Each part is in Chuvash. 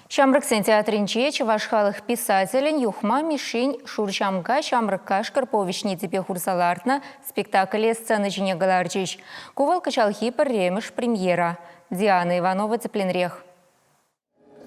Ҫамрӑксен театрӗнче чӑваш халӑх писателӗн Юхма Мишшин «Шурҫамка ҫамрӑк кашкӑр» повеҫне тӗпе хурса лартнӑ спектакле сцена ҫине кӑларчӗҫ. Ку вӑл кӑҫалхи пӗрремӗш премьера. Диана Иванова тӗплӗнрех.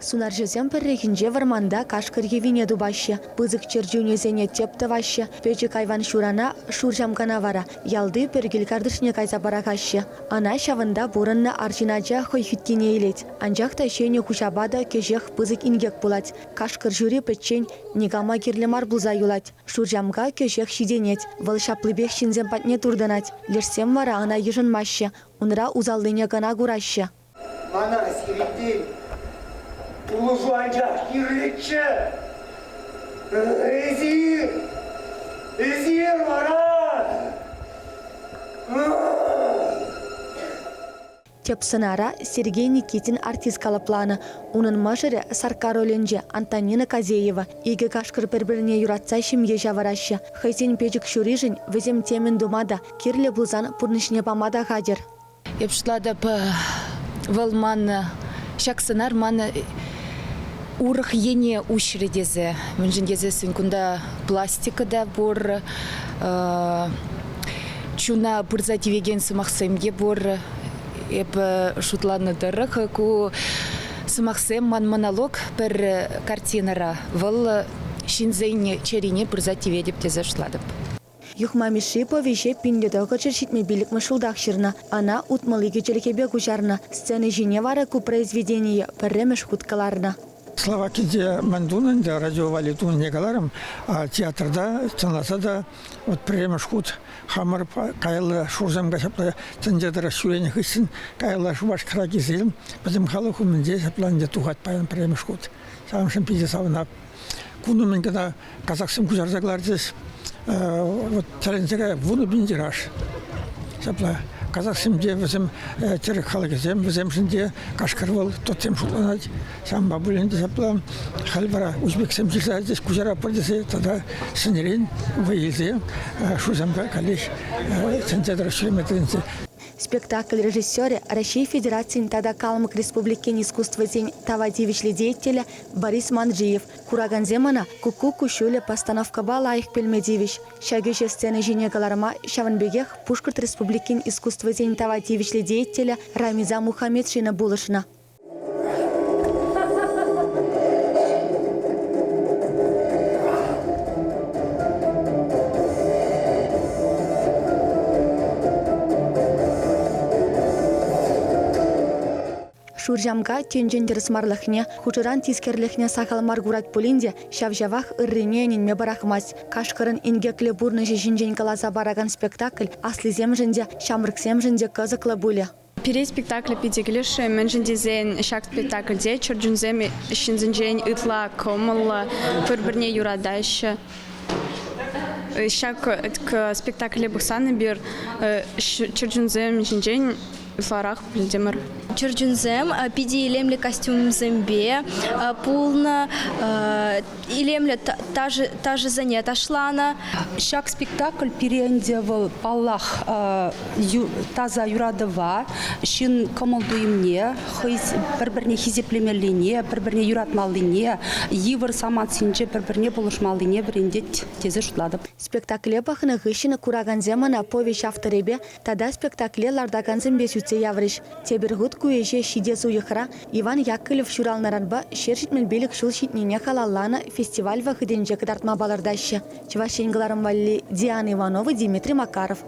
Сунарҫӑсем пӗррехинче вӑрманта кашкӑр йӑвине тупаҫҫӗ, пысӑк чӗрчунӗсене тӗп тӑваҫҫӗ, пӗчӗк айван ҫурана Шурҫамкана вара ялти пӗр кил картишне кайса пӑрахаҫҫӗ. Ӑна ҫавӑнта пурӑннӑ арҫын ача хӑй хӳттине илет. Анчах та ҫӗнӗ хуҫапа та кӗҫех пысӑк инкек пулать. Кашкӑр ҫури пӗччен никама кирлӗ мар пулса юлать. Шурҫамка кӗҫех ҫитӗнет. Вӑл ҫаплипех ҫынсем патне туртӑнать. Лешсем вара ӑна йышӑнмаҫҫӗ, унра усаллине кӑна кураҫҫӗ. Мана сирӗнтен пулӑшу анчах кирлӗччӗ. Эсир, эсир вара! Тӗп сӑнара Сергей Никитин артист калӑпланӑ. Унӑн мӑшӑрӗ Сарка ролӗнче Антонина Казеева. Икӗ кашкӑр пӗр-пӗрне юратса ҫемье ҫавӑраҫҫӗ. Хӑйсен пӗчӗк ҫуришӗн вӗсем темӗн тума та, кирлӗ пулсан пурнӑҫне пама та хатӗр. Эп шутлатӑп, вӑл ман ҫак сӑнар ман урӑх ене уҫрӗ тесе. Мӗншӗн тесессӗн кунта пластика та пур, чуна пырса тивекен сӑмахсем те пур. Эп шутланӑ тӑрӑх ку сӑмахсем ман монолог пӗр картинӑра. Вӑл ҫынсен чӗрине пырса тиветӗп тесе шутлатӑп. Юхма Мишши повеҫе 1975 ҫултах ҫырнӑ. Ӑна 62 чӗлхепе куҫарнӑ. Сцена ҫине вара ку произведение пӗрремӗш хут кӑларнӑ. Словакинче мӗн тунӑ ӗнтӗ, радио валли тунине каларӑм. Театрта чӑнласа та вот пӗрремӗш хут хамӑр каялла шурсем ҫапла тӗнче тӑрӑх ҫӳренӗ хыҫҫӑн каялла Шупашкара килсен пӗтӗм халӑх умӗнче ҫапла ӗнтӗ тухать паян пӗрремӗш хут. Ҫавӑншӑн питӗ савӑнап. Кун умӗн кӑна казахсем куҫарса кӑларчӗҫ. Вот тӗлӗнсе кая 10 000 тираж. Ҫапла казахсем те вӗсем тӗрӗк халӑхӗсем, вӗсемшӗн те кашкӑр вӑл тотем шутланать. Ҫавӑнпа пулин те ҫапла халь вара узбексем ҫырса ячӗҫ куҫаратпӑр тесе тата ҫӗнӗрен вӑй илсе шусемпе каллех тӗнче тӑрӑх ҫӳреме тытӑнчӗ. Спектакль режиссерӗ Раҫҫей Федерацийӗн тата Калмӑк Республикин искусствӑсен тава тивӗҫлӗ деятелӗ Борис Манджиев. Куракансем ӑна «Куккук куҫҫулӗ» постановкӑпа лайӑх пӗлме тивӗҫ. Ҫак ӗҫе сцена ҫине кӑларма ҫавӑн пекех Пушкӑрт Республикин искусствӑсен тава тивӗҫлӗ деятелӗ Рамиза Мухаметшина пулӑшнӑ. Шурҫамка тӗнчен тӗрӗсмарлӑхне, хушӑран тискерлӗхне сахал мар курать пулин те ҫав-ҫавах ыррине ӗненме пӑрахмасть. Кашкӑрӑн инкеклӗ пурнӑҫӗ ҫинчен каласа паракан спектакль аслисемшӗн те, ҫамрӑксемшӗн те кӑсӑклӑ пулӗ. Пире спектакль питӗ килӗшрӗ, мӗншӗн тесен ҫак спектакльте чӗрчунсем ҫынсенчен ытла кӑмӑллӑ, пӗр-пӗрне юратаҫҫӗ. Ҫак спектакле пӑхсан эпир чӗрчунсем ҫинчен ытларах пӗлтӗмӗр. Чӗрчунсем питӗ илемлӗ костюмсемпе пулнӑ, илемлӗ ташӑсене ташланӑ. Ҫак спектакль пире ӗнтӗ вӑл, паллах, таса юратӑва, ҫын кӑмӑл-туйӑмне, хӑй пӗр-пӗрне хисеплемеллине, пӗр-пӗрне юратмаллине, йывӑр самантсенче пӗр-пӗрне пулӑшмаллине вӗрентет тесе шутлатӑп. Спектакле пӑхнӑ хыҫҫӑн куракансем ӑна повеҫ авторӗпе тата спектакле лартакансемпе сӳтсе яврӗҫ. Тепӗр хут ку ӗҫе ҫитес уйӑхра Иван Яковлев ҫуралнӑранпа 175 ҫул ҫитнине халалланӑ фестиваль вӑхӑтӗнче кӑтартма палӑртаҫҫӗ. Чӑваш Ен кӑларӑм валли Диана Иванова, Дмитрий Макаров.